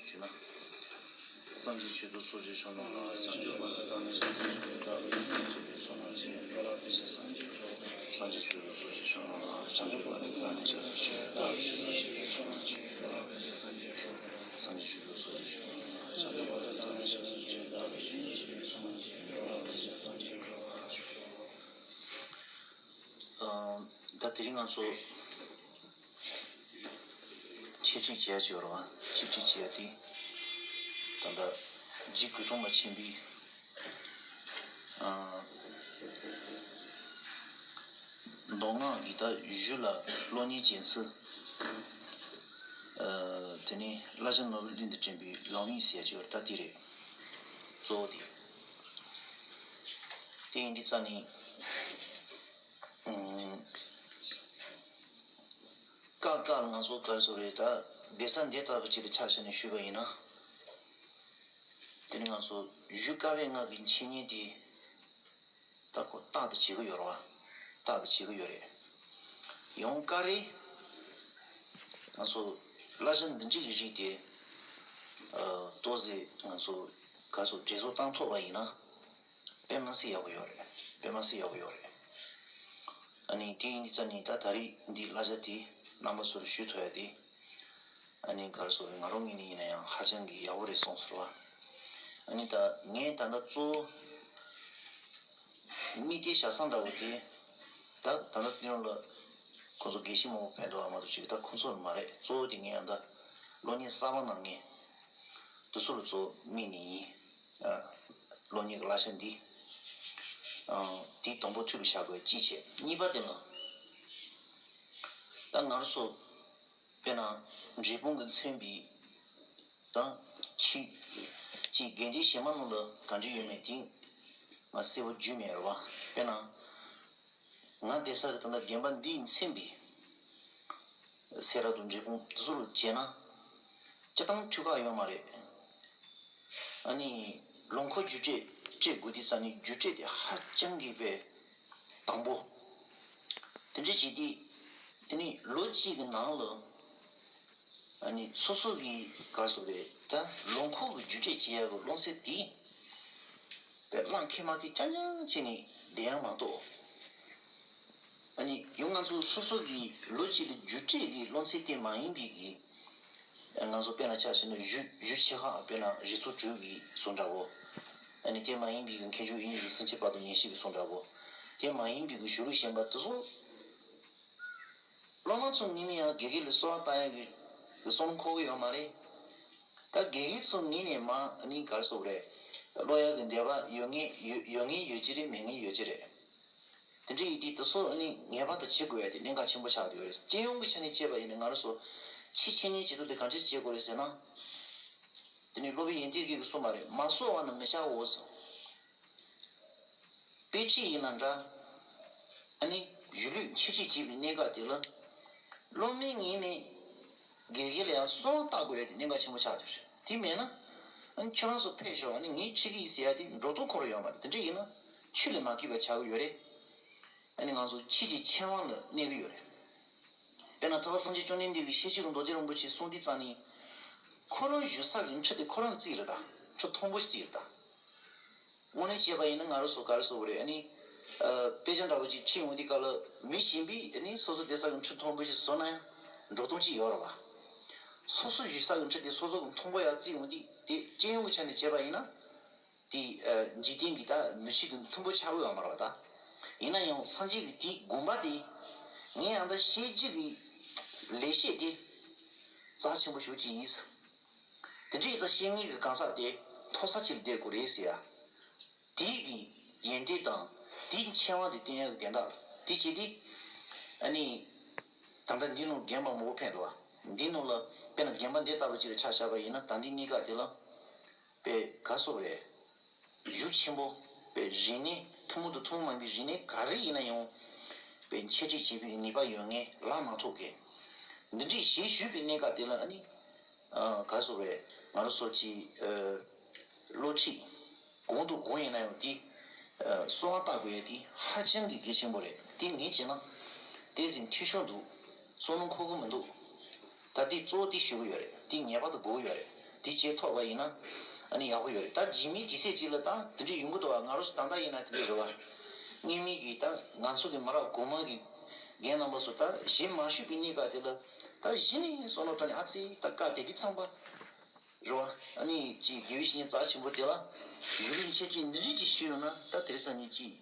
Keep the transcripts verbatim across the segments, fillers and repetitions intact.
ཞུས་ན། སངས་རྒྱས་ཆོས་སྡུད་སོགས་ཀྱི་ཕྱོགས་རྣམས་ལ་བྱང་ཆུབ་བར་དུ་བདག་ནི་ཆགས་སུ་མཆི། བདག་གི་སྙིང་རྗེ་བའི་ཚོགས་རྣམས་ཀྱིས། སངས་རྒྱས་ཆོས་སྡུད་སོགས་ཀྱི་ཕྱོགས་རྣམས་ལ་བྱང་ཆུབ་བར་དུ་བདག་ནི་ཆགས་སུ་མཆི། བདག་གི་སངས་རྒྱས་ཆོས་སྡུད་སོགས་ཀྱི་ཕྱོགས་རྣམས་ཀྱིས། སངས་རྒྱས་ཆོས་སྡུད་སོགས་ཀྱི་ཕྱོགས་རྣམས་ལ་བྱང་ཆུབ་བར་དུ་བདག་ནི་ཆགས་སུ་མཆི། བདག་གི་སྙིང་རྗེ་བའི་ཚོགས་རྣམས་ཀྱིས། ཨ། ད་དེ་རིང་ང་ཚོ་འཆད་ཁྲིད་བྱེད་ཡ་ཅིག་ཡོད་རེད་བ། འཆད་ཁྲིད་བྱེད་ཡ་དེ་ད་ལྟ་འཇིགས་དགོས་མཐོང་མ་ཆེན་པོའི། ཨ། མདོ་སྔགས་ཀྱི་ད་གཞུང་ལ་སློབ་གཉེར་བྱེད་ཚུལ། ཨ། དེ་ནས་བླ་བྱ་ནོར་བུས་གླིང་དུ་དྲངས་པའི་ལམ་ཡིག་ཟེར་ཡ་ཅིག་ཡོད་རེད། ད་དེ་རེད། གཙོ་བོ་དེ། དེ་ཡིན་དུས་ཙང་ནི། ཨུམ། ཀ་ཀ་ལ་ང་ཚོ་ག་རེ་ཟེར་རེད། ད་གདན་ས་འདི་ལྟ་བུ་ཅིག་ལ་ཆ་བཞག་ནས་ཞུས་པ་ཡིན་ན། དེ་ནི་ང་ཚོ་གཞུང་བཀའ་པོད་ལྔ་གི་འཆད་ཉན་དེ་ད་ཁོ་རྟག་ཏུ་བྱེད་ཀྱི་ཡོད་རེད་བ། རྟག་ཏུ་བྱེད་ཀྱི་ཡོད་རེད། ཡང་བཀའ་རེད། ང་ཚོ་བླ་བྱ་འདི་འདྲ་གི་རིགས་དེ། ཨ། ཏོག་ཙམ་ང་ཚོ་ག་རེ་ཟེར། བསྒྲིགས་སོགས་བཏང་ཐུབ་པ་ཡིན་ན། དཔེ་མ་སྲིད་ཡག་པོ་ཡོད་རེད། དཔེ་མ་སྲིད་ཡག་པོ་ཡོད་རེད། ཨ་ནི་དེ་ཡིན་དུས་ཙང་ནི་ད་ད་རེས་འདི་གླ་ཆ་དེ་རྣམ་པ་ཚོར་ཞུ་ཐུབ་ཡ་དེ། ཨ་ནི་ག་རེ་ཟེར། ང་རང་ངོས་ནས་ཡིན་ན་ཡང་ཧ་ཅང་གི་ཡག་པོ་རེད་སོང་ཟེར་བ། ཨ་ནི་ད་ངས་ད་ལྟ་གཙོ་བོ་དམིགས་གཏད་བཞག་ས་འདྲ་བོ་དེ། ད་ད་ལྟ་དེ་རིང་ལ་ཁོང་ཚོ་དགེ་བཤེས་མང་པོ་ཕེབས་འདུག་བ། མ་གཏོགས་ཅིག་ད་ཁོང་ཚོ་མ་རེད། གཙོ་བོ་དེ་ངས་ཡང་ད་སློབ་གཉེར་གསར་པ་གནང་མཁན་དེ་ཚོ་ལ་གཙོ་བོ་དམིགས་ནས་ཡིན། ཨ། སློབ་གཉེར་གྱི་གླ་ཆ་འདི། ཨ། དེ་དང་པོ་ཐུགས་ལ་བཞག་དགོས་གཅིག་བྱས། གཉིས་པ་དེ་ལ། ད་ང་རང་ཚོ་དཔེར་ན་འབྲས་སྤུངས་ཀྱི་མཚན་པའི་དང་ཆོས་ཀྱི་དགེ་འདུན་གཞན་མ་རྣམས་ལ་ག་འདྲ་ཡོད་མེད་དེ་ང་གསལ་པོ་བརྗོད་མེད་རེད་བ། དཔེར་ན་ང་བསྡད་ས་གི་ད་ལྟ་དགོན་པ་འདིའི་མཚན་པའི་སེ་ར་དང་འབྲས་སྤུངས་དེ་ཚོ་ལ་བྱས་ན་སྤྱིར་བཏང་ཐུགས་ཁག་ཡོད་མ་རེད། ཨ་ནི་ལོ་འཁོར་རྒྱུགས་སྤྲོད་སྤྲད་དགོས་དུས་ཙང་ནི་རྒྱུགས་སྤྲོད་དེ་ཧ་ཅང་གི་དཔེ་དང་པོ། དེ་འདྲ་བྱས་དུས་དེ་ནི་ལོ་གཅིག་གི་ནང་ལ། ཨ་ནི་སོ་སོ་གི་ག་རེ་ཟེར་རེད། ད་ལོ་འཁོར་གྱི་རྒྱུགས་སྤྲོད་བྱེད་ཡག་གི་སློབ་ཚན་དེ་དཔེ་བླངས་ཁེ་མ་ཁེ་རྐྱང་རྐྱང་བྱས་ནས་བསྡད་ཡག་མ་གཏོགས། ཨ་ནི་ཡང་ང་ཚོ་སོ་སོ་གི་ལོ་གཅིག་ལ་རྒྱུགས་སྤྲོད་ཀྱི་སློབ་ཚན་དེ་མ་ཡིན་པའི་གི། ང་ཚོ་དཔེར་ན་ཆ་བཞག་ན་གཞུང་གཞུང་ཆེ་ཁག་དཔེར་ན་རིགས་ཚོགས་དྲུག་གི་བཟོ་འདྲ་བོ། ཨ་ནི་དེ་མ་ཡིན་པའི་གི་མཁས་མཆོག་དབྱིག་གཉེན་གྱི་སེམས་བསྐྱེད་དཔལ་དུ་ཉེར་ཞི་གི་བཟོ་འདྲ་བོ། དེ་མ་ཡིན་པའི་གི་གཞུང་ལུགས་གཞན་པ་དེ་ཚོ། སློབ་མ་ཚོ་ངོས་ནས་ཡང་དགེ་རྒན་ལ་གསོལ་བ་བཏབ་ཡག་གི་བསམ་བློ་འཁོར་གི་ཡོད་མ་རེད། ད་དགེ་རྒན་ཚོ་ངོས་ནས་མ་ནི་ག་རེ་ཟེར་དགོས་རེད། སློབ་ཡག་གི་འདོད་པ་ཡོད་ངེས་ཡོད་ཡོད་ངེས་ཡོད་ཀྱི་རེད། མེད་ངེས་ཡོད་ཀྱི་རེད། དེ་འདྲ་ཡིན་དུས་དེ་ཚོ་ནི་ངེས་པར་དུ་བྱེད་དགོས་ཡ་དེ་གནད་འགག་ཆེན་པོ་ཆགས་བསྡད་ཡོད་རེད། སྤྱི་ཡོངས་ཀྱི་ཆ་ནས་བྱས་པ་ཡིན་ན་ང་རང་ཚོ་ཕྱི་འཆད་ཉན་བྱེད་དུས་དེ་ག་འདྲས་བྱེད་དགོས་རེད་ཟེར་ན། དེ་ནི་སློབ་དཔོན་ཡོན་ཏན་གྱིས་གསུངས་པ་རེད། མ་གསོལ་བ་ན་མི་བྱའོ་ཟེར། དཔེ་ཁྲིད་ཡིན་ན་འདྲ། ཨ་ནི་གཞུང་ལུགས་འཆད་ཁྲིད་བྱེད་པའི་གནད་འགག་དེ་ལ། སློབ་མའི་ངོས་ནས་དགེ་རྒན་ལ་ཡང་གསོལ་བ་བཏབ་དགོས་ཡ་དེ་གནད་འགག་ཆེན་པོ་ཆགས་ཀྱི་རེད། དེ་མེད་ན། ཨ་ནི་ཁྱོད་རང་ཚོ་ཕེབས་ཤོག་ཨ་ནི་ངས་ཁྲིད་ཀྱི་ཡིན་ཟེར་ཡ་དེ་འགྲོ་དོན་འཁོར་ཡོད་མ་རེད། དེ་འདྲ་ཡིན་ན་ཆོས་ལས་མ་འགལ་བ་ཆགས་ཀྱི་ཡོད་རེད། ཨ་ནི་ང་ཚོ་ཆོས་ཀྱི་ཆོས་དབྱིངས་ལ་གནས་ཀྱི་ཡོད་རེད། དཔེར་ན་ཐུབ་པ་སངས་རྒྱས་བཅོམ་ལྡན་འདས་ཀྱི་ཤེར་ཕྱིན་གྱི་མདོ་རྒྱུད་རིན་པོ་ཆེ་གསུངས་དུས་ཙང་ནས། ཁོ་རང་བཞུགས་ས་ཀྱི་ཁྲི་དེ་ཁོ་རང་གིས་བརྩིགས་རེད་ད། ཁྲི་མཐོན་པོ་ཞིག་བརྩིགས་རེད་ད། དངོས་གནས་བྱས་པ་ཡིན་ན་ང་རང་ཚོ་ག་རེ་ཟེར་དགོས་རེད། ཨ་ནི། ཨ། དཔེ་ཆ་འདྲ་བོ་ཅིག་ཁྲིད་ཡོང་དུས་སྐབས་ལ་མི་གཞན་པས་ཨ་ནི་སོ་སོ་བསྡད་ས་ཀྱི་ཁྲི་མཐོན་པོ་ཞིག་བཟོ་ན་ཡང་འགྲོ་སྟངས་ཅིག་ཡོད་རེད་བ། སོ་སོ་བཞུགས་ས་ཀྱི་ཁྲི་དེ་སོ་སོ་གི་མཐོན་པོ་ཡར་བརྩིགས་ཡོང་དུས་དེ་སྤྱི་ཡོངས་ཀྱི་ཆ་ནས་བྱས་པ་ཡིན་ན། དེ། ཨ། འཇིག་རྟེན་གྱི་ད་མི་ཆོས་ཀྱི་མཐུན་པོ་ཆགས་ཀྱི་ཡོད་མ་རེད་བ་ད། ཡིན་ན་ཡང་སངས་རྒྱས་ཀྱི་དེའི་དགོངས་པ་དེ་ངས་ཡང་ད་ཤེས་རྒྱུ་གི་ལེགས་བཤད་དེ་རྩ་ཆེན་པོ་ཞེ་པོ་ཅིག་ཡིན། དེ་འདྲ་ཡིན་ཙང་ཤེས་ངེས་ཀྱི་གང་ཟག་དེ་མཐོ་ས་ཅིག་ལ་བསྡད་དགོས་རེད་ཟེར་ཡ། དེའི་གི་ཡོན་ཏན་དང་དེའི་ཆེ་བ་དེ་བསྟན་ཡག་གི་དོན་དག་ལ་དེ་བྱས་ཏེ། ཨ་ནི། ད་ལྟ་འདི་ནང་རྒན་པ་མང་པོ་ཕེབས་འདུག་བ། འདི་ནང་ལ་དཔེར་ན་རྒན་པ་འདི་ལྟ་བུ་ཅིག་ལ་ཆ་བཞག་པ་ཡིན་ན་ད་འདི་གཉིས་ཀ་དེ་ལ། དཔེ་ག་སོགས་རེད། གཞུང་ཆེན་པོ། དཔེ་རིག་གནས་ཐུན་མོང་དང་ཐུན་མོང་མིན་པའི་རིག་གནས་ག་རེ་ཡིན་ན་ཡང་། དཔེ་འཆད་ཁྲིད་བྱེད་པའི་ནུས་པ་ཡོད་མཁན་ལ་མ་ཐོགས་མཁན། འདི་འདྲའི་ཞེས་ཞུས་པའི་གནད་འགག་དེ་ལ་ཨ་ནི། ཨ། ག་སོགས་རེད། ང་རང་ཚོ་གི། ཨ། སློབ་ཁྲིད། གང་དང་གང་ཡིན་ན་ཡང་དེ། ཨ། གསོལ་བ་བཏབ་དགོས་ཡ་དེ་ཧ་ཅང་གི་གལ་ཆེན་པོ་རེད། དེ་ངས་བྱས་ན། དེ་བཞིན་འཐུས་ཤོར་འདུག་བསམ་བློ་འཁོར་གི་མི་འདུག་ད་དེ་གཙོ་བོ་དེ་ཞུ་གི་ཡོད་རེད། དེ་ངེས་པར་དུ་དགོས་ཀྱི་ཡོད་རེད། དེ་བྱེད་ཐུབ་པ་ཡིན་ན་ཨ་ནི་ཡག་པོ་ཡོད་རེད། ད་རྗེས་མའི་དུས་ཚོད་ཅིག་ལ་ད་དེ་འདྲ་ཡོང་གི་འདུག་བ། ང་རང་ཚོ་ད་ལྟ་ཡིན་ན་དེ་འདྲ་རེད་བ། སྔོན་མའི་གི་ད་ང་ཚོ་གི་མི་རབས་གོང་མ་གི་རྒན་རྣམ་པ་ཚོ་ད་གཞན་མ་ཞུས་པའི་གནས་སྐབས་དེ་ལ་ད་གཞི་ནས་བསམ་བློ་བཏང་ནས་ཨ་ཙི་ད་བཀའ་དེ་གི་ཚང་པ་རེད་བ། ཨ་ནི་ཅིག་དགེ་བའི་བཤེས་གཉེན་རྩ་ཆེན་པོ་དེ་ལ་གཞུང་ལུགས་འཆད་ཁྲིད་འདི་འདྲ་ཅིག་ཞུས་ཡོང་ན་ད་དེ་རིང་སང་ཉིན་ཅིག་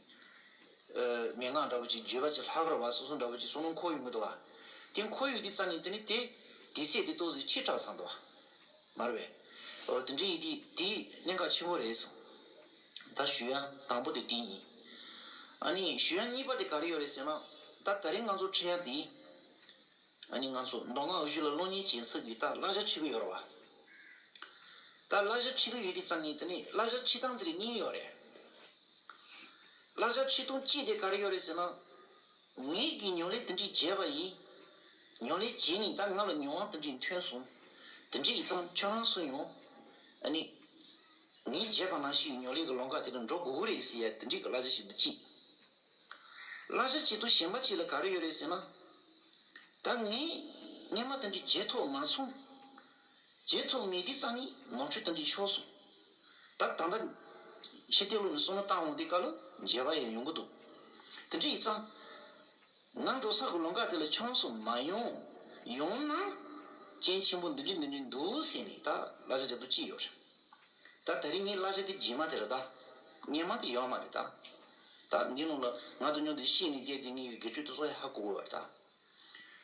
ཨ་མན་ངག་འདྲ་པོ་ཅིག་བརྗོད་པ་ཅིག་ལྷག་རེད་བ། སོ་སོ་འདྲ་པོ་ཅིག་བསམ་བློ་འཁོར་ཡོང་གི་འདུག་བ། དེ་འཁོར་ཡོང་དུས་ཙམ་ནས་དེ་ནི་དེ་དུས་ཚོད་དེ་ཏོག་ཙམ་ཕྱི་དྲགས་ཚར་འདུག་བ། མ་རེད་པས། འོ་དེ་འདྲ་ཡིན་དུས་དེ་གནད་འགག་ཆེན་པོ་རེད་ཟེར། ད་ཞུ་ཡ་དང་པོ་དེ་དེ་ཡིན། ཨ་ནི་ཞུ་ཡ་གཉིས་པ་དེ་ག་རེ་ཡོད་རེད་ཟེར་ན། ད་ད་རིང་ང་ཚོ་འཁྲིད་ཡ་དེ། ཨ་ནི་ང་ཚོ་མདོ་སྔགས་འོག་གཞུང་ལ་སློབ་གཉེར་བྱེད་ས་གི་ད་བསླབ་བྱ་ཁྲིད་གི་ཡོད་རེད་བ། ད་བསླབ་བྱ་ཁྲིད་གི་ཡོད་དུས་ཙམ་ནས་དེ་ནི་བསླབ་བྱ་ཁྲིད་སྟངས་དེ་རིགས་གཉིས་ཡོད་རེད། བསླབ་བྱ་ཁྲིད་སྟངས་གཅིག་དེ་ག་རེ་ཡོད་རེད་ཟེར་ན། ངེད་ཀྱིས་ཉམས་ལེན་དེ་འདྲས་བྱས་པ་ཡིན། ཉམས་ལེན་བྱས་ནས་ད་ང་ལ་མྱོང་བ་དེ་འདྲས་ཐོན་སོང་། དེ་འདྲས་ཡིན་ཙང་ཁྱོད་རང་སུ་ཡོང་། ཨ་ནི། ངས་བྱས་པ་ནང་བཞིན་ཉམས་ལེན་གྱི་ལམ་ཁ་དེ་ལ་འགྲོ་དགོས་ཀྱི་རེད་ཟེར་ཡ་དེ་འདྲས་ཀྱི་བསླབ་བྱ་ཞིག་འདུག་གཅིག་བསླབ་བྱ་བྱེད་དུས་གཞན་པ་ཅིག་ལ་ག་རེ་ཡོད་རེད་ཟེར་ན། ད་ངས་སྔོན་མ་དེ་འདྲས་བྱེད་ཐུབ་མ་སོང་། བྱེད་ཐུབ་མེད་དུས་ཙང་ནི་ནོར་འཁྲུལ་དེ་འདྲས་ཤོར་སོང་། ད་ད་ལྟ་ཕྱི་ལྟས་ལོག་ནས་བསམ་བློ་བཏང་འོང་དུས་སྐབས་ལ་འཇལ་བ་ཡང་ཡོང་གི་འདུག་དེ་འདྲ་ཡིན་ཙང་། ང་འགྲོ་ས་གི་ལམ་ཁ་དེ་ལ་ཁྱོད་རང་ཚོ་མ་ཡོང་། ཡོང་ན་རྐྱེན་ཆེན་པོ་འདི་འདྲ་འདི་འདྲ་འདུག་ཟེར་ནས་ད་བསླབ་བྱ་རྒྱག་འདུག་ཅི་ཡོད་རེད། ད་ད་རིང་ངའི་བསླབ་བྱ་དེ་རྗེས་མ་དེ་རེད་ད། སྔོན་མ་དེ་ཡོད་མ་རེད་ད། ད་འདི་ནང་ལ་ང་དང་མཉམ་དུ་བཤད་ནས་བསྡད་དེ་ངའི་དགེ་ཕྲུག་དེ་ཚོ་ཡང་ཧ་གོ་གི་ཡོད་རེད་ད།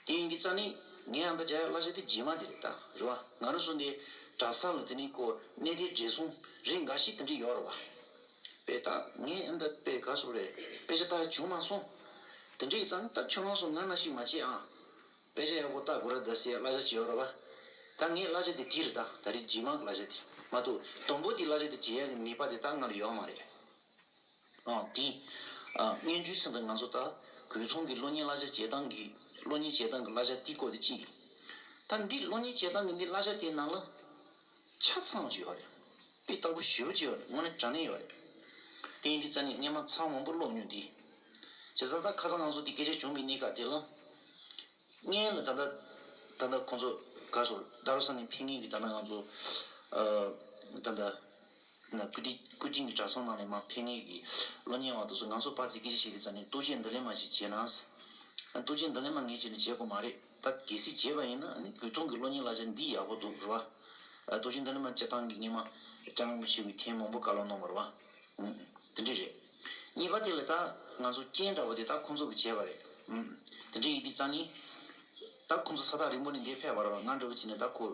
དེ་ཡིན་དུས་ཙང་ནི་ངས་ཨ་མདའ་རྒྱག་ཡ་བསླབ་བྱ་དེ་རྗེས་མ་དེ་རེད་ད། རེད་བ། ང་རང་ཚོ་འདི་གྲྭ་ས་ལ་དེ་ནི་ཁོ་གནས་བརྟན་བགྲེས་སོང་རིགས་འགའ་ཞིག་དེ་འདྲ་ཡོད་རེད་བ། དཔེ་ད་ངས་ཨ་མདའ་དཔེ་ག་སོ་རེད། དཔེ་ཆ་ལྟ་བྱུང་མ་སོང་། དེ་འདྲ་ཡིན་ཙང་ད་ཁྱོད་རང་ཚོ་ང་ན་ཞིག་མ་བྱེད་ཨང་། དཔེ་ཆ་ཡག་པོ་ལྟ་དགོས་ར་ད་ཟེར་བསླབ་བྱ་ཅིག་ཡོད་རེད་བ། ད་ངའི་བསླབ་བྱ་དེ་དེ་རེད་ད། ད་རེས་རྗེས་མ་གི་བསླབ་བྱ་དེ་མ་གཏོགས་དང་པོ་དེ་བསླབ་བྱ་དེ་བྱེད་ཡག་གི་ནུས་པ་དེ་ད་ང་ལ་ཡོད་མ་རེད། ཨང་དེ། ཨ་སྔོན་འགྲོའི་ཚུལ་དུ་ང་ཚོ་ད་གོས་ཐུང་གི་སློབ་གཉེར་བསླབ་བྱ་བྱེད་སྟངས་ཀྱི་སློབ་གཉེར་བྱེད་སྟངས་ཀྱི་བསླབ་བྱ་དེའི་སྐོར་དེ་གཅིག་ད་འདི་སློབ་གཉེར་བྱེད་སྟངས་ཀྱི་འདི་བསླབ་བྱ་དེའི་ནང་ལ་ཆ་ཚང་ཅིག་ཡོད་རེད། དཔེ་ལྟ་བུ་ཞེ་པོ་ཅིག་ཡོད་རེད། དངོས་གནས་དྲང་གནས་ཡོད་རེད། དེ་ཡིན་དུས་ཙང་ནས་སྔོན་མ་ཚང་མང་པོ་ཀློག་མྱོང་དུས། བྱས་ཙང་ད་ཁ་སང་ང་ཚོ་འདི་སྐད་ཆ་བྱུང་བའི་གནས་སྐབས་དེ་ལ། སྔོན་ལ་ད་ལྟ་ད་ལྟ་ཁོང་ཚོ་ག་སོ་ད་རུ་ས་ནས་ཕེབས་མཁན་གྱི་ད་ལྟ་ང་ཚོ་ཨ་ད་ལྟ་ན་ཀུ་ཅི་ཀུ་ཅི་གི་གྲྭ་ཚང་ནང་ནས་མར་ཕེབས་མཁན་གྱི་སློབ་གཉེར་བ་དེ་ཚོ་ང་ཚོ་ཕར་ཚུར་སྐད་ཆ་བཤད་དུས་ཙང་ནས་ཐུགས་རྗེ་བདེ་ལེགས་མ་ཞིག་བྱས་ན། ཐུགས་རྗེ་བདེ་ལེགས་མ་ངས་བྱས་ནས་བྱེད་དགོས་མ་རེད། ད་གལ་སྲིད་བྱས་པ་ཡིན་ན་ཨ་ནི་གོས་ཐུང་གི་སློབ་གཉེར་བསླབ་བྱ་འདི་ཡག་པོ་འདུག་རེད་བ། ཨ་ཐུགས་རྗེ་བདེ་ལེགས་མ་སྤྱིར་བཏང་གི་སྔོན་མ་སྐྱབས་མགོན་རིན་པོ་ཆེ་གིས་ཐེངས་མང་པོ་བཀའ་སློབ་གནང་བ་རེད་བ། ཨུམ་དེ་འདྲ་རེད། གཉིས་པ་དེ་ལ་ད་ང་ཚོ་རྐྱེན་འདྲ་བོ་དེ་ད་ཁོང་ཚོ་གིས་བྱས་པ་རེད། ཨུམ་དེ་འདྲ་ཡིན་དུས་ཙང་ནི། ད་ཁོང་ཚོ་ས་ཐག་རིང་པོ་ནས་འདིར་ཕེབས་པ་རེད་བ། ང་འདྲ་བོ་བྱས་ནས་ད་ཁོ།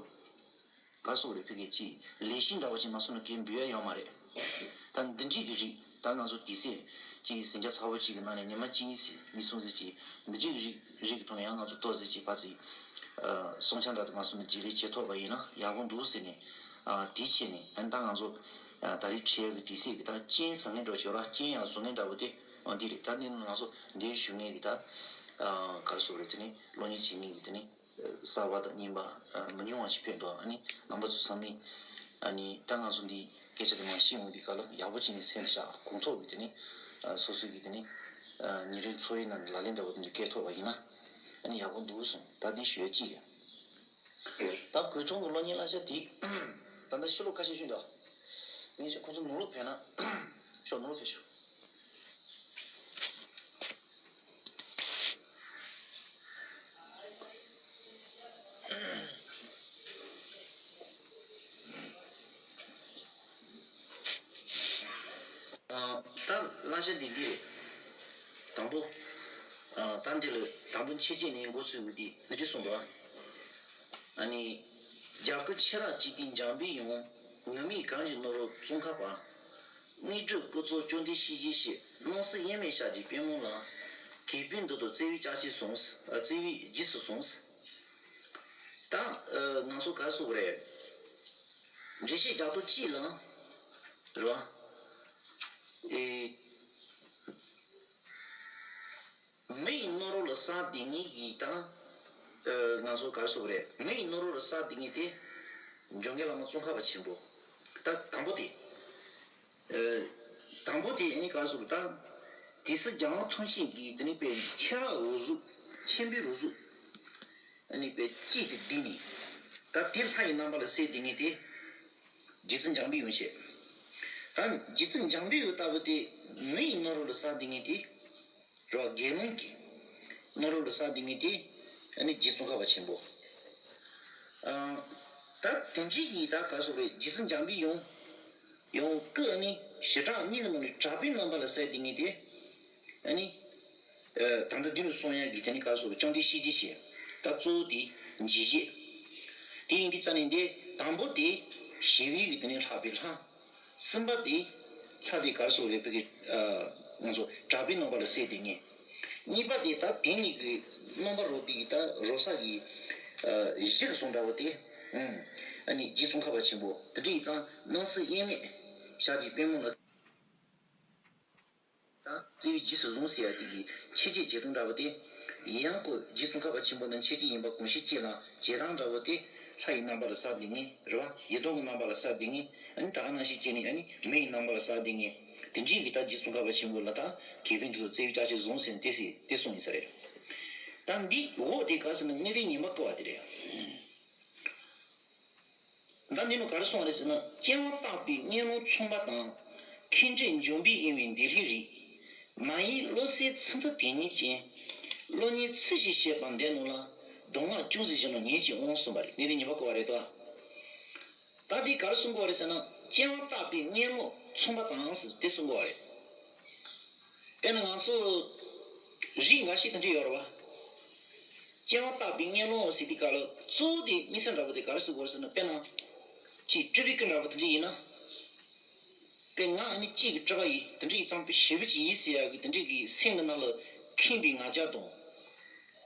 ག་སོགས་རེད་ཕ་གི་ཅིག་ལས་གཞི་འདྲ་བོ་ཅིག་མ་སོང་ན་གལ་འབུལ་ཡ་ཡོད་མ་རེད། ད་འདི་འདྲས་ཀྱི་རིགས་ད་ང་ཚོ་དུས་ཚོད་ཅིག་ཟིང་ཆ་ཚ་བོ་ཅིག་གི་ནང་ནས་ཉི་མ་གཅིག་གཉིས་ཟིན་མི་སོང་ཟེར་ཅིག་འདི་འདྲས་ཀྱི་རིགས་རིགས་ཀྱི་ཐོག་ནས་ཡང་ང་ཚོ་ལྟོ་ཟེར་ཅིག་ཕར་ཚུར་གསུང་ཆ་འདྲ་དུ་མ་སོང་ན་བརྗེ་རེས་བྱེད་ཐུབ་པ་ཡིན་ན་ཡག་པོ་འདུག་ཟེར་ནས་དེའི་ཆེད་ནས་ཨ་ནི་ད་ང་ཚོ་ད་རེས་ཁྲིད་ཡ་གི་དུས་ཚོད་ཀྱི་ད་རྐྱེན་བཟང་ངན་འདྲ་བོ་ཅིག་ཡོད་ར་རྐྱེན་ཡང་བཟང་ངན་འདྲ་བོ་དེ་འདི་རེད། ད་འདི་ནི་ང་ཚོ་འདིར་བཞུགས་མཁན་གྱི་ད་ག་རེ་ཟེར་དགོས་རེད། དེ་ནི་སློབ་གཉེར་བྱེད་མཁན་གྱི་དེ་ནི། གསར་པ་དང་རྙིང་པ་མི་ཉུང་བ་ཞིག་ཕེབས་འདུག་ཨ་ནི་རྣམ་པ་ཚོ་ཚང་མས་ཨ་ནི་ད་ང་ཚོ་འདི་སྐད་ཆ་དེ་མར་བཤད་འོང་དུས་སྐབས་ལ་ཡག་པོ་བྱས་ནས་སེམས་ལ་བཞག་གོང་ཐོག་གི་དེ་ནི་སོ་སོའི་གི་དེ་ནི་ཉིན་རེའི་འཚོ་བའི་ནང་ལག་ལེན་འདྲ་བོ་དེ་འདྲ་བཀལ་ཐུབ་པ་ཡིན་ན་ཨ་ནི་ཡག་པོ་འདུག་གསུངས། ད་འདི་ཞུ་ཡ་གཅིག་རེད། ད་གོས་ཐུང་གི་སློབ་གཉེར་བསླབ་བྱ་དེ་ད་ལྟ་ཕྱི་ལོགས་ཁ་ཤས་ཤིག་འདུག་ངས་ཁོང་ཚོ་ནང་ལོགས་ཕེབས་ན་ཤོག་ནང་ལོགས་ཕེབས་ཤོག་ད་བསླབ་བྱ་འདི་འདི་རེད། དང་པོ། ད་འདི་ལ་དང་པོ་འཆད་རྩོད་ནས་འགོ་ཚུགས་པ་འདི་ནི་འདི་གསུངས་འདུག་ཨ་ནི། རྒྱ་སྐུ་མཆེད་རབ་གཅིག་བསྡུས་འཇམ་པའི་དབྱངས། ངུར་སྨྲིག་གངས་ཀྱི་ནོར་བུ་ཙོང་ཁ་པ། དངོས་གྲུབ་སྐུ་ཚོགས་བཅོམ་ལྡན་གཤེགས་རྒྱུའི་ཕྱིར། སྣང་སྲིད་དབྱེར་མེད་ཞབས་ཀྱི་པད་མོ་ལ། གུས་པས་འདུད་དོ་བརྩེ་བའི་ལྕགས་ཀྱུས་ཟུངས། བརྩེ་བའི་རྗེས་སུ་ཟུངས། ད་ང་ཚོ་ག་རེ་ཟེར་དགོས་རེད། འགྲེལ་བཤད་རྒྱག་ཐུབ་ཅིག་ལ། རེད་བ། ཨེ། མི་ཡི་ནོར་བུ་ལ་བསམ་བསྡད་མཁན་གྱི་ད། ཨ་ང་ཚོ་ག་རེ་ཟེར་དགོས་རེད། མི་ཡི་ནོར་བུ་ལ་བསམ་བསྡད་མཁན་དེ། འཇམ་མགོན་བླ་མ་ཙོང་ཁ་པ་ཆེན་པོ། ད་དང་པོ་དེ། ཨ་དང་པོ་དེ་ཨ་ནི་ག་རེ་ཟེར་དགོས་རེད། ད་དེ་སྲིད་རྒྱལ་དབང་ཐང་ཆེན་གྱི་དེ་ནི་དཔེ་མཆེད་རབ་འོད་ཟེར་ཆེན་པོའི་རོ་གཟུགས། ཨ་ནི་དཔེ་གཅིག་ཏུ་བསྡུས་ནས། ད་དེ་ལྷ་ཡི་རྣམ་པ་ལ་གསལ་བསྡད་མཁན་དེ། རྗེ་བཙུན་འཇམ་པའི་དབྱངས་བཤད། ད་རྗེ་བཙུན་འཇམ་པའི་དབྱངས་ལྟ་བུ་དེ་མི་ཡི་སྣང་རུང་ལ་ཟག་བསྡད་མཁན་དེ། རེད་བ། དགེ་སློང་གི་སྣང་རུང་ལ་ཟག་བསྡད་མཁན་དེ། ཨ་ནི་རྗེ་ཙོང་ཁ་པ་ཆེན་པོ། ཨ། ད་དེ་འདྲའི་གི་ད་ག་སོགས་རེད། རྗེ་བཙུན་འཇམ་པའི་དབྱངས། ཡང་སྐུ་ཨ་ནི་ཞི་དྲག་གཉིས་ཀྱི་ནང་ནས་གྲགས་པའི་རྣམ་པ་ལ་ཟག་བསྡད་མཁན་དེ། ཨ་ནི། ཨ། ད་ལྟ་འདི་ནས་གསུང་ཡག་གི་དེ་ནི་ག་སོགས་རེད། བཅོམ་ལྡན་ཤེས་བྱའི་ཕྱིར། ད་གཙོ་བོ་དེ་འཇིགས་བྱེད། དེ་ཡིན་དུས་ཙང་ནས་འདི་དང་པོ་དེ་ཞི་བའི་གི་དེ་ནི་ལྷག་པའི་ལྷ། གསུམ་པ་དེ་ལྷ་དེ་ག་རེ་ཟེར་རེད། བོད་ཀྱི་ཨ་ང་ཚོ་གྲགས་པའི་རྣམ་པ་ལ་ཟེར་དེ་ངེས། གཉིས་པ་དེ་ད་དེ་གཉིས་ཀྱི་རྣམ་པ་རོལ་པའི་ད་རོལ་ས་གི་ཨ་གཞི་གི་གསུང་འདྲ་བོ་དེ། ཨུམ། ཨ་ནི་རྗེ་ཙོང་ཁ་པ་ཆེན་པོ་དེ་འདྲ་ཡིན་ཙང་སྣང་སྲིད་དབྱེར་མེད་ཞལ་གྱི་པད་མོ་ལ། ད་བརྩེ་བའི་རྗེས་སུ་བཟུང་ཟེར་ཡ་དེ་གི་མཆེད་བྱའི་བྱེད་སྟངས་འདྲ་བོ་དེ། ཡང་ཁོ་རྗེ་ཙོང་ཁ་པ་ཆེན་པོ་ནི་མཆེད་བྱ་ཡིན་པ་གོང་ཞུས་ཅིག་ལ་བྱེད་སྟངས་འདྲ་བོ་དེ་ལྷ་ཡི་རྣམ་པ་ལ་ཟག་བསྡད་ངེས་རེད་བ། ཡི་དམ་གྱི་རྣམ་པ་ལ་ཟག་བསྡད་ངེས། ཨ་ནི་ད་ག་ནང་བཞིན་བྱས་ནས་ཨ་ནི་མི་ཡི་རྣམ་པ་ལ་ཟག་བསྡད་ངེས། དེ་འདྲའི་གི་ད་རྗེ་ཙོང་ཁ་པ་ཆེན་པོ་ལ་ད་དགེ་འཕེལ་འདི་ལ་བརྩེ་བའི་ལྕགས་ཀྱུས་བཟུང་ཟེར་ནས་དེ་ཟེར་དེ་གསུངས་ཡིན་ས་རེད། ད་འདི་འོག་དེ་ག་ཟེར་ན་གནད་དོན་ངན་པ་བསྐུལ་བ་དེ་རེད། ད་འདི་ནང་ག་རེ་གསུངས་པ་རེད་ཟེར་ན། སྤྱན་སྔར་བརྟགས་པའི་གཉེན་སློང་མཚུངས་པ་དང་། མཁྱེན་བརྩེ་འཇོམས་པའི་དབྱེ་བས་འདས་ལྷའི་རིགས། མ་ཡིན་བློ་གསལ་ཚུལ་མཐུན་དེ་ཉིད་ཅན། བློ་གཉེར་ཚུལ་བཞིན་བྱེད་པ་འདས་རྣམས་ལ། གདམས་ངག་ཅུང་ཟད་ཞུས་ན་ཉོན་ཅིག་དབང་གསུངས་པ་རེད། གནད་དོན་ངན་པ་བསྐུལ་བ་རེད་དོ། ད་འདི་ག་རེ་གསུང་གི་ཡོད་རེད་ཟེར་ན། སྤྱན་སྔར་བརྟགས་པའི་གཉེན་སློང་མཚུངས་པ་དང་ཟེར་དེ་གསུང་གི་ཡོད་རེད། དཔེར་ན་ང་ཚོ་རིགས་འགའ་ཞིག་དེ་འདྲ་ཡོད་རེད་བ། སྤྱན་སྔར་བརྟགས་པའི་གཉེན་སློང་ཟེར་དུས་སྐབས་ལ་གཙོ་བོ་དེ་དམིགས་བསལ་འདྲ་པོ་དེ་ག་རེ་ཟེར་དགོས་རེད་ཟེར་ན། དཔེར་ན། ཅིག་སྤྲུལ་པའི་སྐུ་འདྲ་པོ་དེ་འདྲ་ཡིན་ན། དཔེར་ང་ཨ་ནི་གཅིག་གི་སྤྲུལ་པ་ཡིན། དེ་འདྲ་ཡིན་ཙང་དཔེ་ཞེ་པོ་ཅིག་ཡིན་ཟེར་ཡག་གི་དེ་འདྲའི་གི་སེམས་ཀྱི་ནང་ལ་མཁྱེན་པའི་ང་རྒྱལ་དང་།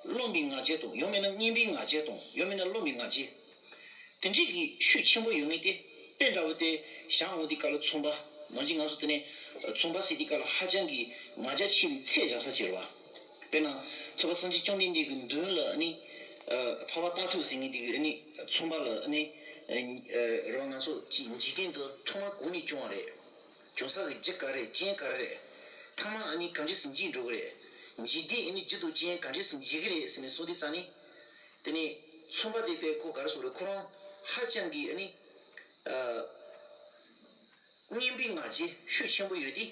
རློམ་པའི་ང་རྒྱལ་དང་། ཡང་མིན་ན་མཉེན་པའི་ང་རྒྱལ་དང་། ཡང་མིན་ན་རློམ་པའི་ང་རྒྱལ། དེ་འདྲའི་གི་ཤུགས་ཆེན་པོ་ཡོད་ངེས་ཏེ། དཔེ་འདྲ་བོ་དེ་བཞག་འོང་དུས་སྐབས་ལ་ཚོང་པ། ནང་བཞིན་ང་ཚོ་དེ་ནས་ཚོང་པ་ཟེར་དུས་སྐབས་ལ་ཧ་ཅང་གི་ང་རྒྱལ་ཆེ་བའི་ཚད་བཞག་ས་ཅིག་རེད་བ། དཔེར་ན། ཚོགས་པ་སངས་རྒྱས་བཅོམ་ལྡན་འདས་ཀྱི་མདུན་ལ་ནི། འཕགས་པ་སྟག་ཐོག་ཟེར་མཁན་དེ་གི་ནི་ཚོང་པ་ལ་ནི། རེད་བ། ང་ཚོ་ཅིག་འཇིག་རྟེན་དུ་ཐོག་མར་གང་ནས་བྱུང་བ་རེད། བྱུང་ས་གི་རྒྱུ་ག་རེ་རེད། རྐྱེན་ག་རེ་རེད། ཐ་མ་ཨ་ནི་ག་འདྲས་སེ་འཇིག་འགྲོ་གི་རེད། འཇིག་རྟེན་ཨ་ནི་རྒྱུ་དང་རྐྱེན་ག་འདྲས་སེ་འཇིག་གི་རེད་ཟེར་ནས་གསུངས་དུས་ཙང་ནི། དེ་ནས་ཚོང་པ་དེ་དཔེ་ཁོ་ག་རེ་ཟེར་རེད། ཁོ་རང་ཧ་ཅང་གི་ཨ་ནི། ཨ། མཉེན་པའི་ང་རྒྱལ་ཤུགས་ཆེན་པོ་ཡོད་དེ།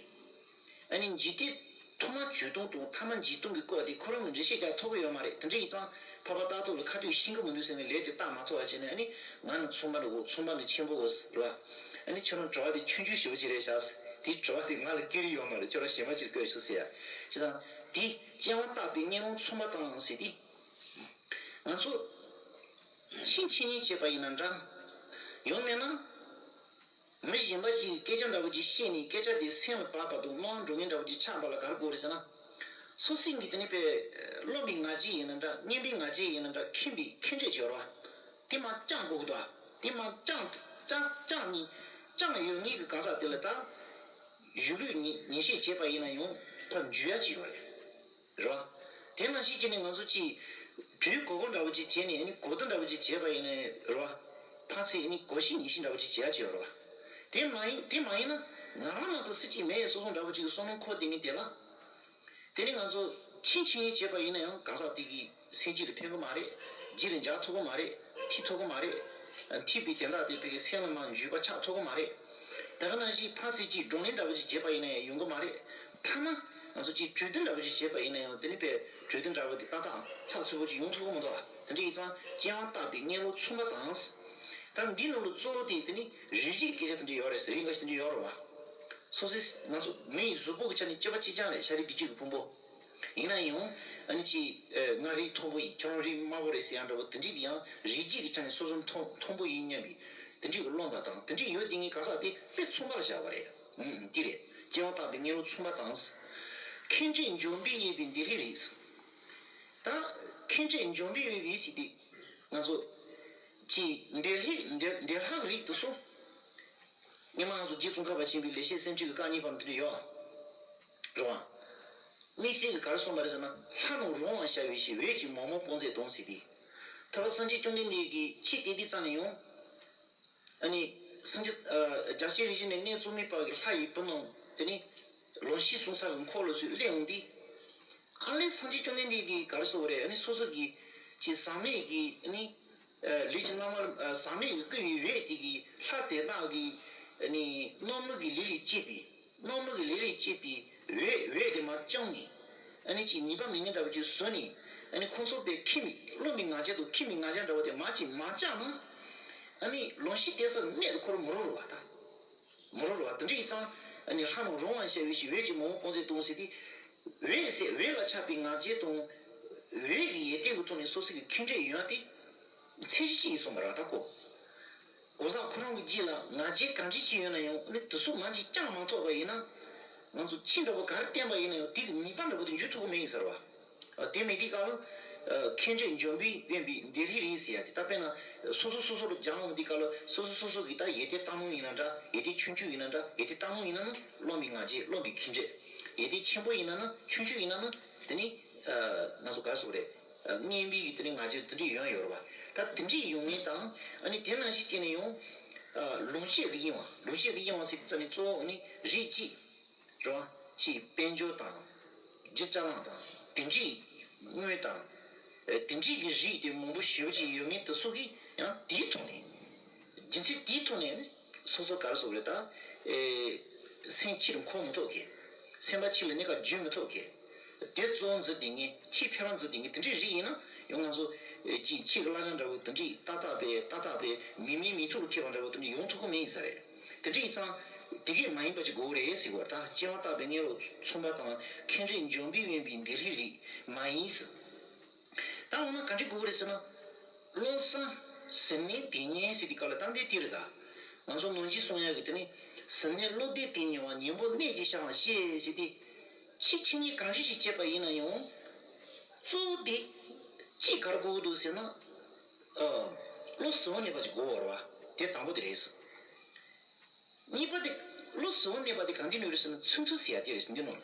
ཨ་ནི་འཇིག་རྟེན་ཐོག་མ་བྱུང་སྟངས་དང་ཐ་མ་འཇིག་སྟངས་ཀྱི་སྐོར་དེ་ཁོ་རང་གི་འགྲེལ་བཤད་རྒྱག་ཐུབ་ཀྱི་ཡོད་མ་རེད། དེ་འདྲ་ཡིན་ཙང་འཕགས་པ་སྟག་ཐོག་ལ་ཁ་ཐུག་ཤེས་ཀྱི་མི་འདུག་ཟེར་ནས་ལན་དེ་བཏབ་མ་ཐུབ་པ་བྱས་ནས། ཨ་ནི་ང་ནི་ཚོང་པ་ནི་འོ། ཚོང་པ་ནི་ཆེན་པོ་འོ་ཟེར་བ། ཨ་ནི་ཁྱོད་རང་དྲི་བ་དེ་ཆུང་ཆུང་ཞེ་པོ་ཅིག་རེད་བཞག་ཟེར། དེའི་དྲི་བ་དེ་ང་ལ་སྐྱེ་རིན་ཡོད་མ་རེད། ཁྱོད་རང་ཞེ་མ་ཅིག་བཀོད་ཤོག་ཟེར་ཡ། བྱས་ཙང་དེ་སྤྱན་སྔར་བརྟགས་པའི་གཉེན་སློང་མཚུངས་པ་དང་ཟེར་དེ། ང་ཚོ་ཕྱིན་ཆོས་ཉིད་བྱེད་པ་ཡིན་ན་འདྲ། ཡང་མིན་ན། མི་གཞན་པ་ཅིག་གིས་སྐད་ཆ་འདྲ་བོ་ཅིག་བཤད་ནས་སྐད་ཆ་དེ་སེམས་ལ་བབས་པ་དང་སྣང་བ་འགྲོ་མཁན་འདྲ་བོ་ཅིག་ཆགས་པ་ལ་ག་རེ་དགོས་རེད་ཟེར་ན། སོ་སོའི་གི་དེ་ནི་དཔེ་རློམ་པའི་ང་རྒྱལ་ཡིན་ན་འདྲ། མཉེན་པའི་ང་རྒྱལ་ཡིན་ན་འདྲ། མཁྱེན་པའི་མཁྱེན་བརྩེ་བྱེད་རོགས། དེ་མར་བཅངས་དགོས་ཀྱི་འདུག་དེ་མར་བཅངས་བཅངས་བཅངས་ནས་བཅངས་ཡོད་ངེས་ཀྱི་གང་ཟག་དེ་ལ་ད། གཞུང་ལུགས་ཉན་ཉན་བཤད་བྱས་པ་ཡིན་ན་ཡང་ཕར་འཇུ་ཡ་ཅིག་ཡོད་རེད། རེད་བ། དེ་ནང་བཞིན་བྱས་ནས་ང་ཚོ་ཅིག་གྲོས་གོ་གོ་འདྲ་བོ་ཅིག་བྱས་ནས། ཨ་ནི་གོ་བསྡུར་འདྲ་བོ་ཅིག་བྱས་པ་ཡིན་ན་རེད་བ། ཕར་ཚུར་ཨ་ནི་གོ་བཤད་ཉན་བཤད་འདྲ་བོ་ཅིག་བྱེད་ཡ་ཅིག་ཡོད་རེད་བ། དེ་མ་ཡིན་དེ་མ་ཡིན་ན་ང་རང་ནང་དུ་སུ་གཅིག་མེད་སོ་སོ་འདྲ་བོ་ཅིག་གི་བསམ་བློ་འཁོར་བསྡད་མཁན་དེ་ལ། དེ་ནི་ང་ཚོ་ཕྱིན་ཆོས་ཉིད་བྱེད་པ་ཡིན་ན་ཡང་གང་ཟག་དེ་གི་སེམས་རྒྱུད་ལ་ཕན་གི་མ་རེད། རྗེས་ལ་འཇགས་ཐུབ་གི་མ་རེད། ཐིག་ཐུབ་གི་མ་རེད། ཐིག་པའི་དོན་དག་དེ་བོད་ཀྱི་སེམས་ལ་མར་འཇུག་པ་ཆགས་ཐུབ་གི་མ་རེད། དེ་ག་ནང་བཞིན་ཕར་ཚུར་གཅིག་བགྲོ་གླེང་འདྲ་བོ་ཅིག་བྱས་པ་ཡིན་ན་ཡང་ཡོང་གི་མ་རེད། ཐ་མ་ང་ཚོ་གཅིག་གྲོས་བསྡུར་འདྲ་བོ་ཅིག་བྱས་པ་ཡིན་ན་ཡང་དེ་ནི་དཔེ་གྲོས་བསྡུར་འདྲ་བོ་དེ་ཏག་ཏག་ཚགས་ཚུད་པོ་ཅིག་ཡོང་ཐུབ་གི་མི་འདུག་དེ་འདྲ་ཡིན་ཙང་སྤྱན་སྔར་བརྟགས་པའི་གཉེན་སློང་མཚུངས་པ་དང་། ད་འདིའི་ནང་ལ་གཙོ་བོ་དེ་དེ་ནི་རིགས་རྒྱུད་སྐད་ཆ་དེ་འདྲ་ཡོད་རེད་ཟེར། རིགས་འགའ་ཞིག་དེ་འདྲ་ཡོད་རེད་བ། སོ་སོའི་ང་ཚོ་མི་ཡི་གཟུགས་པོ་གི་ཆ་ནས་སྐྱེས་པ་གཅིག་རྐྱང་རེད། ཤ་རུས་གཅིག་གི་ཕུང་པོ། ཡིན་ན་ཡང་ཨ་ནི་ཅིག་ཨ། ང་རིགས་མཐོན་པོ་ཡིན། ཁྱོད་རང་རིགས་དམའ་པོ་རེད་ཟེར་ཡ་འདྲ་བོ་དེ་འདྲ་དེ་ཡང་རིགས་རྒྱུད་ཀྱི་ཆ་ནས་སོ་སོ་མཐོ་མཐོན་པོ་ཡིན་སྙམ་པའི་དེ་འདྲ་གི་རློམ་པ་དང་། དེ་འདྲ་ཡོད་དེ་ངའི་ག་ས་དེ་དཔེ་མཚུངས་པར་བཞག་པ་རེད། ཨུམ། དེ་རེད། སྤྱན་སྔར་བརྟགས་པའི་གཉེན་སློང་མཚུངས་པ་དང་། མཁྱེན་བརྩེ་འཇོམས་པའི་དབྱེ་བས་འདས་ལྷའི་རིགས། ད་མཁྱེན་བརྩེ་འཇོམས་པའི་དབྱེ་བས་ཟེར་དུས་ང་ཚོ་ཅིག་འདས་ལྷའི་འདས་འདས་ལྷ་གི་རིགས་དེ་ཚོ། སྔོན་མ་ང་ཚོ་རྗེ་ཙོང་ཁ་པ་ཆེན་པོའི་ལེགས་བཤད་སེམས་འགྲེལ་གྱི་རྐང་གཉིས་པ་འདི་འདྲ་ཡོད། རེད་བ། དམིགས་བསལ་གྱི་ག་རེ་གསུངས་པ་རེད་ཟེར་ན། ལྷ་རྣམས་རང་དབང་ཤར་བའི་ཕྱིར། འོད་ཀྱི་མ་མོ་དཔུང་མཛད་དང་ཟེར་ཏེ། ཐར་པ་སངས་རྒྱས་བཅོམ་ལྡན་འདས་ཀྱིས་ཆོས་བསྟན་དུས་ཙམ་ནས་ཡང་། ཨ་ནི་སངས་རྒྱས་ཨ་རྒྱ་ཆེན་རིན་ཆེན་གནས་གཙོ་མའི་བར་གྱི་ལྷ་ཡི་བུ་རྣམས་དེ་ནི་ལོངས་སྤྱོད་སྲུང་ས་གི་འཁོར་ལོ་ཚུར་སླེབས་འོང་དུས། ཨ་ལས་སངས་རྒྱས་བཅོམ་ལྡན་འདས་ཀྱིས་ག་རེ་གསུངས་པ་རེད། ཨ་ནི་སོ་སོ་གི་ཅིག་ཟག་མེད་ཀྱི་ཨ་ནི། ལས་ཀྱི་རྣམ་པར་ཟག་མེད་ཀྱི་བསྐུལ་བའི་འོད་དེ་གིས་ལྷ་དེ་དག་གི་ནི་རྣམ་སྨིན་གྱི་ལས་ལས་སྐྱེས་པའི་རྣམ་སྨིན་གྱི་ལས་ལས་སྐྱེས་པའི་འོད་འོད་དེ་མར་བཅིངས་ནས། ཨ་ནི་ཅིག་ནུས་པ་མེད་མཁན་འདྲ་བོ་ཅིག་བཟོས་ནས། ཨ་ནི་ཁོང་ཚོ་པའི་ཁེངས་མི་རློམ་པའི་ང་རྒྱལ་དང་ཁེངས་མི་ང་རྒྱལ་འདྲ་བོ་དེ་མར་ཅིག་མ་བཅག་ན། ཨ་ནི་ལོངས་སྤྱོད་དེ་ཚོ་གནད་དུ་འཁོར་མི་རུང་རུང་བ་དང་། མི་རུང་རུང་བ་དེ་འདྲ་ཡིན་ཙང་། ཨ་ནི་ལྷ་རྣམས་རང་དབང་བྱ་བའི་ཕྱིར་འོད་ཀྱི་མང་པོ་སྤུངས་ཟེར་གཏོང་ཟེར་ཏེ། འོད་ཟེར་འོད་ལ་ཆགས་པའི་ང་རྒྱལ་དང་། འོད་ཀྱི་ཡོན་ཏན་གྱི་ཐོག་ནས་སོ་སོ་གི་ཁེངས་དྲེགས་ཡོད་ན་དེ། ཚད་གཞི་གཅིག་ཡིན་གསུངས་པ་རེད་ད་ཁོ། གང་ཟག་ཁོ་རང་གི་རྒྱུད་ལ་ང་རྒྱལ་གང་ཅི་ཅི་ཡོད་ན་ཡང་ནི་དེ་ཚོ་མར་ཅིག་བཅིངས་མ་ཐུབ་པ་ཡིན་ན། ང་ཚོ་ཆོས་འདྲ་པོ་ག་རེ་བསྟན་པ་ཡིན་ན་ཡང་དེ་གི་ནུས་པ་འདྲ་པོ་དེ་འཇུག་ཐུབ་ཀྱི་མེད་ཡིན་ཟེར་བ། ཨ་དེ་མེད་དུས་སྐབས་ལ། ཨ་ཁེངས་དྲེགས་འཇོམས་པས་དབེན་པའི་བདེ་ལྷའི་རིགས་ཟེར་ཡ་དེ་ད་དཔེར་ན་སོ་སོ་སོ་སོ་ལ་སྦྱང་འོང་དུས་སྐབས་ལ་སོ་སོ་སོ་སོ་གི་ད་ཡོན་ཏན་རྟག་མུན་ཡིན་ན་འདྲ། ཡོན་ཏན་ཆུང་ཆུང་ཡིན་ན་འདྲ། ཡོན་ཏན་རྟག་མུན་ཡིན་ན་ནི་རློམ་པའི་ང་རྒྱལ་རློམ་པའི་ཁེངས་དྲེགས། ཡོན་ཏན་ཆེན་པོ་ཡིན་ན་ནི་ཆུང་ཆུང་ཡིན་ན་ནི་དེ་ནི་ཨ་ང་ཚོ་ག་རེ་ཟེར་དགོས་རེད། ཨ་ངན་པའི་གི་དེ་ནི་ང་རྒྱལ་དེ་འདྲས་ཡོང་ཡོད་རེད་བ། ད་དེ་འདྲས་ཡོང་མཁན་དང་། ཨ་ནི་དེ་ནང་བཞིན་བྱས་ནས་ཡང་། ཨ་ལོངས་སྤྱོད་ཀྱི་གཡེང་བ། ལོངས་སྤྱོད་ཀྱི་གཡེང་བ་ཟེར་དུས་ཙམ་ནས་གཙོ་བོ་ནི་རིགས་གཅིག་རེད་བ། གཅིག་དཔལ་འབྱོར་དང་། རྒྱུ་ཅ་ལག་དང་། དེ་འདྲས་དངུལ་དང་། ཨ་དེ་འདྲས་ཀྱི་རིགས་དེ་མང་པོ་ཞེ་པོ་ཅིག་ཡོད་མཁན་དེ་ཚོ་གིས་ཡང་དེའི་ཐོག་ནས། རྒྱུ་མཚན་དེའི་ཐོག་ནས་ནི་སོ་སོ་ག་རེ་ཟེར་དགོས་རེད་ད། ཨེ་སེམས་ཕྱིར་འཁོར་མི་ཐུབ་མཁན། སེམས་པ་ཕྱི་ལ་གནས་སྐབས་འཇུག་མི་ཐུབ་མཁན། དེ་གཙོ་བོ་འཛིན་བསྡད་མཁན། ཆེས་ཕལ་བ་འཛིན་བསྡད་མཁན་དེ་འདྲའི་རིགས་ཡིན་ན་ཡང་ང་ཚོ་ཨེ་ཅིག་ཆེས་ཀྱི་བསླབ་བྱ་འདྲ་བོ་དེ་འདྲའི་ཏག་ཏག་པས་ཏག་ཏག་པས་མིག་མིག་མིག་ཐོག་ལ་ཁེལ་བ་འདྲ་བོ་དེ་འདྲ་ཡོང་ཐུབ་ཀྱི་མེད་ཡིན་ས་རེད། དེ་འདྲ་ཡིན་ཙང་དེ་གས་མ་ཡིན་པ་ཅིག་དགོས་རེད་ཟེར་བ། ད་སྐྱེ་བ་བརྟག་པའི་གཉེན་ལུགས་མཚུངས་པ་དང་། ཁེངས་དྲེགས་འཇོམས་པས་དབེན་པའི་བདེ་ལྷའི་རིགས་མ་ཡིན་ཟེར། ད་འོ་ན་ག་འདྲ་དགོས་རེད་ཟེར་ན། བློ་གསལ་ཟིལ་གནོན་དེ་ཉིད་ཟེར་དུས་སྐབས་ལ་ད་འདི་དེ་རེད་ད། ང་ཚོ་ནང་བཞིན་གསུང་ཡག་གི་དེ་ནི། ཟིལ་གནོན་བློ་བདེ་དེ་ཉིད་པ། གཉེན་པོ་གནད་ཀྱིས་བཤགས་པར་བཤད་ཟེར་ཏེ། ཆོས་ཆོས་ཉིད་གང་རིགས་ཤིག་བྱེད་པ་ཡིན་ན་ཡང་། གཙོ་བོ་དེ་གཅིག་ག་རེ་དགོས་ཀྱི་འདུག་ཟེར་ན། ཨ་བློ་ཟིལ་གནོན་པ་ཅིག་དགོས་པ་རེད་བ། དེ་དང་པོ་དེ་རེད་ཟེར། གཉིས་པ་དེ། བློ་ཟིལ་གནོན་པ་དེ་གང་དུ་གནས་རེད་ཟེར་ན་ཚུལ་མཐུན་ཟེར་ཡ་དེ་རེད་ཟེར། འདི་ནང་ལ།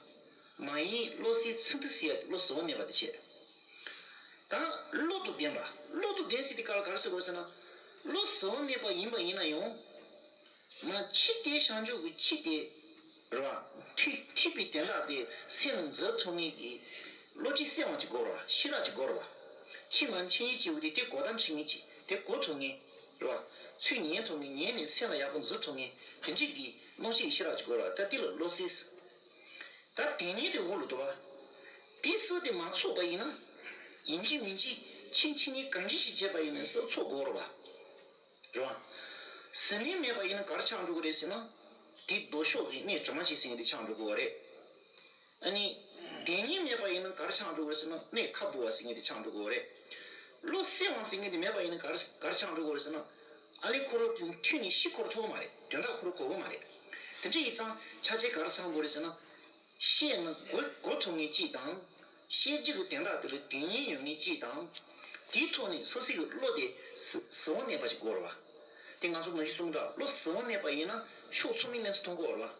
མ་ཡིན་བློ་གསལ་ཚུལ་མཐུན་ཟེར་ཡ་དེ་བློ་ཟིལ་གནོན་པ་དེ་བྱས། ད་བློ་དང་ལྡན་པ། བློ་དང་ལྡན་ཟེར་དུས་སྐབས་ལ་ག་རེ་ཟེར་དགོས་ཟེར་ན། བློ་ཟིལ་གནོན་པ་ཡིན་པ་ཡིན་ན་ཡང་། མ་ཕྱི་དེ་བྱང་ཆུབ་ཀྱི་ཆོས་དེ་རེད་བ། ཐོས་ཐོས་པའི་དོན་དག་དེ་སེམས་ལ་འཛིན་ཐུབ་མཁན་གྱི་བློ་གྲོས་གསལ་བ་ཅིག་དགོས་རེད་བ། ཤེས་རབ་ཅིག་དགོས་རེད་བ། ཕྱི་མ་ཕྱི་ཉིད་སྐྱེ་བོ་དེ་དེ་གོ་བརྡ་འཕྲོད་མཁན་ཅིག་དེ་གོ་ཐུབ་མཁན། རེད་བ། ཚུར་ཉན་ཐུབ་མཁན། ཉན་ནས་སེམས་ལ་ཡག་པོ་འཛིན་ཐུབ་མཁན། དེ་འདྲ་གི་རྣམ་ཤེས་ཤེས་རབ་ཅིག་དགོས་རེད་བ། ད་དེ་ལ་བློ་གསལ་ཟེར། ད་དེ་ཉིད་དེ་འོག་ལ་འདུག་བ། དེ་སྲིད་དེ་མ་ཚོགས་པ་ཡིན་ན། ཡིན་གཅིག་མིན་གཅིག་ཕྱིན་ཕྱིན་ཉིད་གང་ཅི་ཞིག་བྱས་པ་ཡིན་ན་སྲིད་ཚོགས་དགོས་རེད་བ། རེད་བ། ཟིལ་གནོན་མེད་པ་ཡིན་ན་ག་རེ་ཆགས་འགྲོ་གི་རེད་ཟེར་ན། དེ་ལྡོག་ཕྱོགས་ཀྱི་གནས་གྲིབ་མ་ཅན་ཟེར་མཁན་དེ་ཆགས་འགྲོ་གི་རེད། ཨ་ནི། དེ་ཉིད་མེད་པ་ཡིན་ན་ག་རེ་ཆགས་འགྲོ་གི་རེད་ཟེར་ན་གནས་ཁ་སྦུབ་པ་ཟེར་མཁན་དེ་ཆགས་འགྲོ་གི་རེད། བློ་གསལ་བ་ཟེར་མཁན་དེ་མེད་པ་ཡིན་ན་ག་རེ་ག་རེ་ཆགས་འགྲོ་གི་རེད་ཟེར་ན། ཨ་ལས་ཁོ་རང་དེ་ཐོས་ནས་ཤེས་ཁོ་རང་ཐུབ་ཀྱི་མ་རེད། དོན་དག་ཁོ་རང་གོ་གི་མ་རེད། དེ་འདྲ་ཡིན་ཙང་ཕྱག་ཆེན་ག་རེ་ཚང་དགོས་རེད་ཟེར་ན། ཤེས་ན་གོ་གོ་ཐུབ་མཁན་གཅིག་དང་། ཤེས་རྒྱུ་གི་དོན་དག་དེ་ལ་དོན་སྙིང་ཡོད་མཁན་གཅིག་དང་། དེའི་ཐོག་ནས་སོ་སོའི་གི་བློ་དེ་ཟི་ཟིལ་བ་གནོན་པ་ཞིག་དགོས་རེད་བ། དེ་ང་ཚོ་ནང་བཞིན་གསུངས་འདྲ། བློ་ཟིལ་བ་གནོན་པ་ཡིན་ན་ཕྱོགས་ཚང་མའི་གནས་ཚུལ་མཐོང་གི་ཡོད་རེད་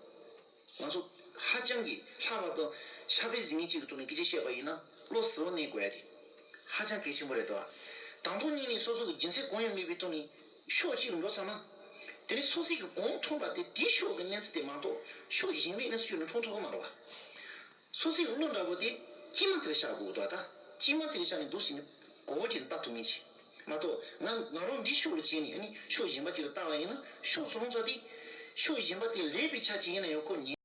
བ། ང་ཚོ་ཧ་ཅང་གི་ལྷག་པར་དུ་ཕྱག་དཔེ་གཟིགས་མཁན་གཅིག་གི་ཐོག་ནས་སྐད་ཆ་བཤད་པ་ཡིན་ན་བློ་ཟིལ་བ་གནོན་དགོས་ཡ་དེ་ཧ་ཅང་གལ་ཆེན་པོ་རེད་དོ། དང་ཐོག་ཉིད་ནས་སོ་སོ་གི་རྒྱུ་མཚན་གང་ཡང་མེད་པའི་ཐོག་ནས་ཕྱོགས་གཅིག་ལ་འགྲོ་ཚར་ན། དེ་ནས་སོ་སོ་གི་གང་མཐོང་པ་དེ་དེའི་ཕྱོགས་ཀྱི་གནས་ཚུལ་དེ་མ་གཏོགས་ཕྱོགས་གཞན་པའི་གནས་ཚུལ་ཁྱོན་ནས་མཐོང་ཐུབ་ཀྱི་མ་རེད་བ། སོ་སོའི་བློ་འདྲ་པོ་དེ་དཀྱིལ་མ་དེ་ལ་བཞག་དགོས་འདུག་ད་དཀྱིལ་མ་དེ་ལ་བཞག་ནས་འདུག་ཟེར་ནས་གོ་བོ་བྱས་ནས་ལྟ་ཐུབ་མཁན་ཅིག་མ་གཏོགས་ང་ང་རང་འདི་ཕྱོགས་ལ་བྱས་ནས་ཨ་ནི་ཕྱོགས་གཞན་པ་ཅིག་ལ་ལྟ་བ་ཡིན་ན་ཕྱོགས་སོ་སོ་ཚ་དེ་ཕྱོགས་གཞན་པ་དེ་ལེགས་པའི་ཆ་ཅིག་ཡིན་ན་ཡང་ཁོ་ཉེས།